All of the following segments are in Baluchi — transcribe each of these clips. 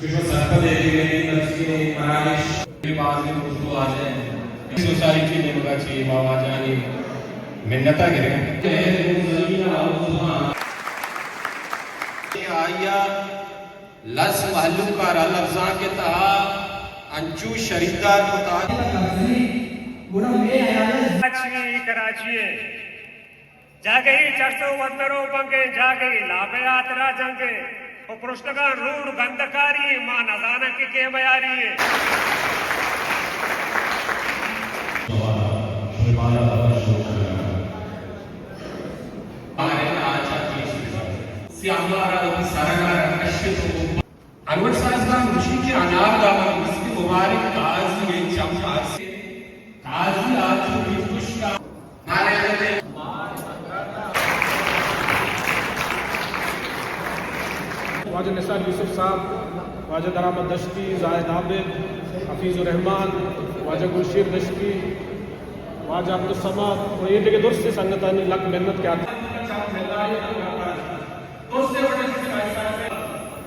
چوشو سرپد ء کہ منی مرچی مراگش بازیں پشت ء واجہ انت۔ سوسائٹی نیمگا چہ ما واجہانی منت ء گریں۔ آئی ء لس مہلوک ء را لبزانک ء تہا انچو شریدار کتا۔ کراچی، کراچی ء جاگہی چرس و وندر و بنگیں، جاگہی لاپ ء ہاترا جنگیں، و پرشتگاں روڑ گندکاری، ما نزاناں کہ کے میاری۔ سیاہ مارا وتی سرگا کشت و انور سازگار گوشی کہ انار دامن مستی مبارک قاضی ء چم تارسی، قاضی آ چو بیت کشتا۔ واجہ نثار یوسف صاحب، واجہ درآمد دشتی، زاہد عابد، حفیظ الرحمان، واجہ گلشیر دشتی، واجہ عبدالصمد و اے دگہ درسیں سنگتانی لک منت کہ آتک۔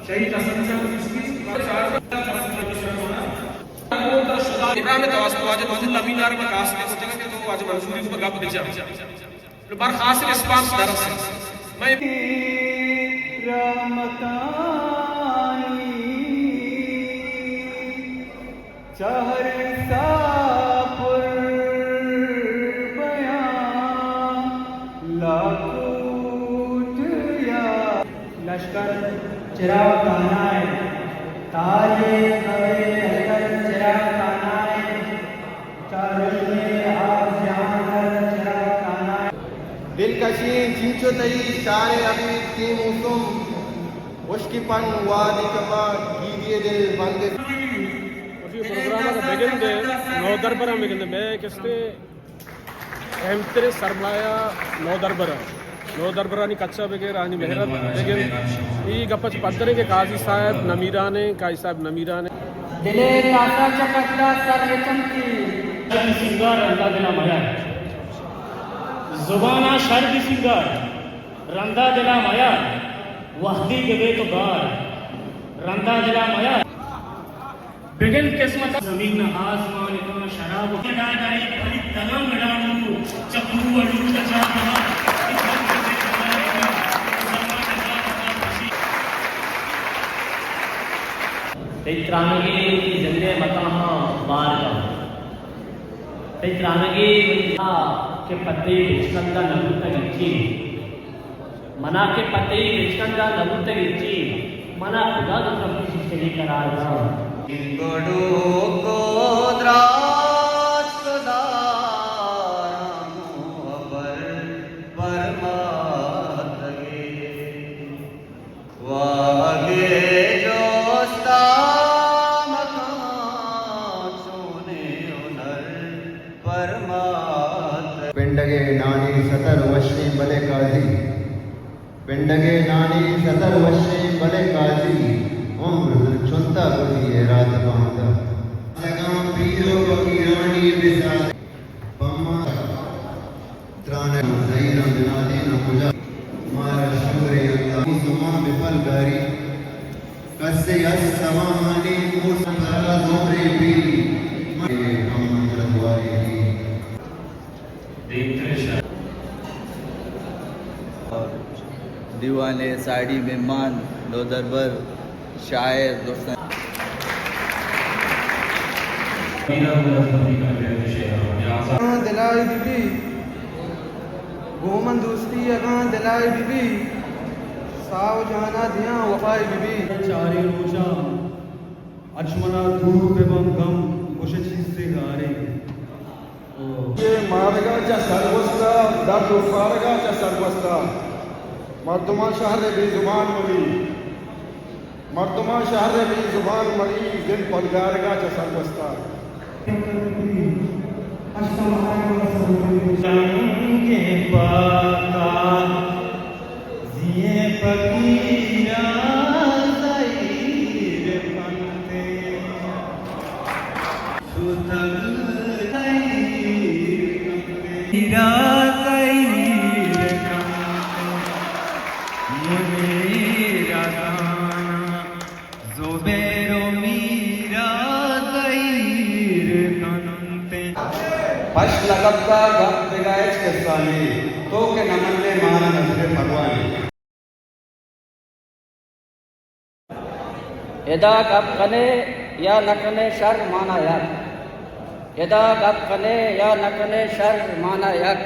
شہید حسن شاہ ابراہیم ء توسط واجہ فضل امین ء را ما کاستے کتگ کہ تو واجہ منظوری کو گپ بجا۔ برخاست ریسپانس درس میں رحمتانی چہر ساہ پر بیاں لاکوٹ یا۔ لشکر چراغ تہنا ء، تاج ء قبر لشکر چراغ تہنا ء، چار رژن ء آب جان ء چراغ تہنا ء۔ دلکشیں چنچو تئی شار ء ابید کے موسم، ہشکی پن وادی کپا گیدی ء دل بند۔ وتی پروگرام ء بگندے، نودربر ء بگندے، مئے کستے اہمتریں سرمایہ نودربر ء۔ نودربرانی کچ ء بگر، آنی مہر ء بگر۔ اے گپ ء چہ پدریں کہ قاضی صاحب نمیران ء، قاضی صاحب نمیران ء۔ دل ء تاسا چہ کٹا سر ء چمکی۔ شر بہ سینگار رندا دل ء میار۔ زبان ء شر بہ سینگار رندا دل ء میار۔ وہدی بہ بے تو گار رندا دل ء میار۔ بگند قسمت زمین آسمان کاں شراب و دادا، اے پلیت دگاں گڑا نو چکو و لوٹ چا دوا۔ تئی ترانگے وتی زندے متاہاں بار کن۔ تئی ترانگے وتی کہ پتے بچکندہ نہ بوتگ ہچی۔ منا کہ پہ تئی بچکندہ نہ بوتگ ہچی، منا خدا گوں کمتی شیشگی قرار داں۔ گڑوک و دراتک داراں گوں ہبر پرماتگے۔ واہگے جستا مکاں چونیں ہنر پرمات۔ پنڈگے نانی ستر وشیں بلے قاضی۔ پنڈگے نانی ستر وشیں بلے قاضی، عمر چنتا گوزی ء رات باندا۔ سگاں پیر و فقیرانی بسات پما ترانہ زہیراں بنادین و کجا۔ مارا شورے اللہ زمان بپل گاری۔ کسے اس سواہانی موسم پرا زورے پیری۔ مئے ہم مددوارے پیری۔ دیوان ء ساڑی مہمان، نودربر، شاعر، دوستان۔ اگاں دلائی بہ بی، گوں من دوستی اگاں دلائی بہ بی، ساہ و جانا دیاں وفائی بہ بی۔ چاریں روچاں اچ منا دور بہ بم گم، گوش چیزے گاریں۔ اے مارگا چہ سر گوستا، درد و فارگا چہ سر گوستا۔ مردمان شہر بے زبان منی۔ مردمان شہر بے زبان منی، زند پلگارگا چہ سر گوستا۔ رنگیں پاکا زیئیں پکیرا زہیر کنتے۔ شتگ تئی را تئی منیرا زاناں، زبیر لگپ دا گپ دگہ ہچ قصہ نے، تو کہ نہ منّے مارا نظر پرواہ نے۔ ادا گپ کنئے یا نہ کنئے شر مانا یک۔ ادا گپ کنئے یا نہ کنئے شر مانا یک۔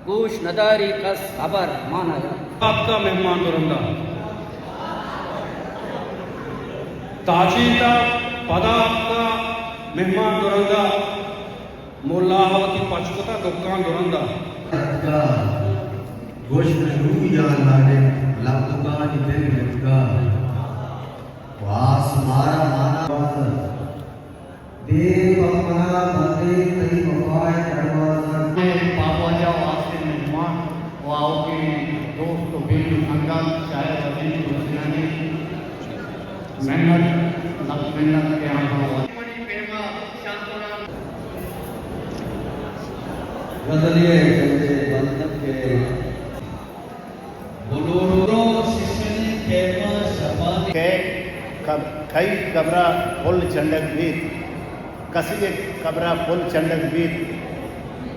گوش نداری کس ہبر مانا یک۔ آپ کا مہمان درندہ۔ تاچینتا پدا آپ کا مہمان درندہ۔ ملا وتی پچ کتا دکان درندا۔ اتکا، گوشت روی آ لالک، لبکانی دل رتکا۔ واس مارا مانا بازت۔ دیم پہ منا بندے تئی وفائے دروازہ۔ پاپ واجہ و آستے مہمان و آؤکیں دوست و بیل و سنگت، شاعر وزیر و سنانی محنت، لکھ محنت کہ آہاں غزلے ءِ جندے بندن کہ بلورو سیشنی پیما شپانی۔ کہ کب-، کئی قبرا پل چنڈگ بیت، کسی ءِ قبرا پل چنڈگ بیت،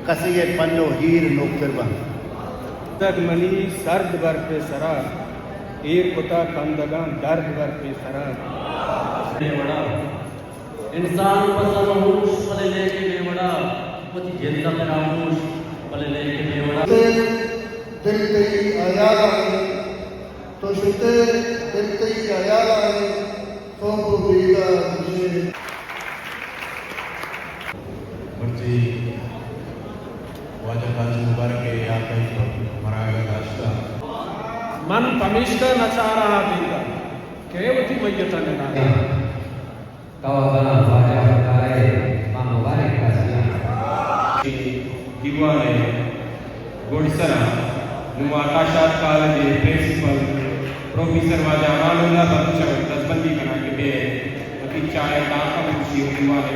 کسی ءِ پن و ہیر نوکتر بنت۔ دگ منی سرد برف ءِ سرا، ایر کتا کندگاں درد برف ءِ سرا۔ انسان پہ سر ہوش، بلے لیکن اے وڑا وتی جند ءَ فراموش، بلے لیکن اے وڑا۔ دل تئی ہیال ءَ اِنت، تو شتے، دل تئی ہیال ءَ اِنت، تو گوں بیگاہ گوشے۔ مرچی واجہ قاضی مبارک ءِ یات ءَ مراگہ داشتہ۔ من پمیشکا نہ چاراں آ بیگاہ کہ وتی میت ءَ ننداں۔ تو زاناں واجہ خدائے، ما مبارک قاضیاں۔ دیوان ءِ گڈسرا نوں آکاشات کالج ءِ پرنسپل پروفیسر واجہ امان اللہ بلوچ ءَ دزبندی کناں کہ بے وتی چاہ ءِ دانکہ بگوشی و دیوان ءِ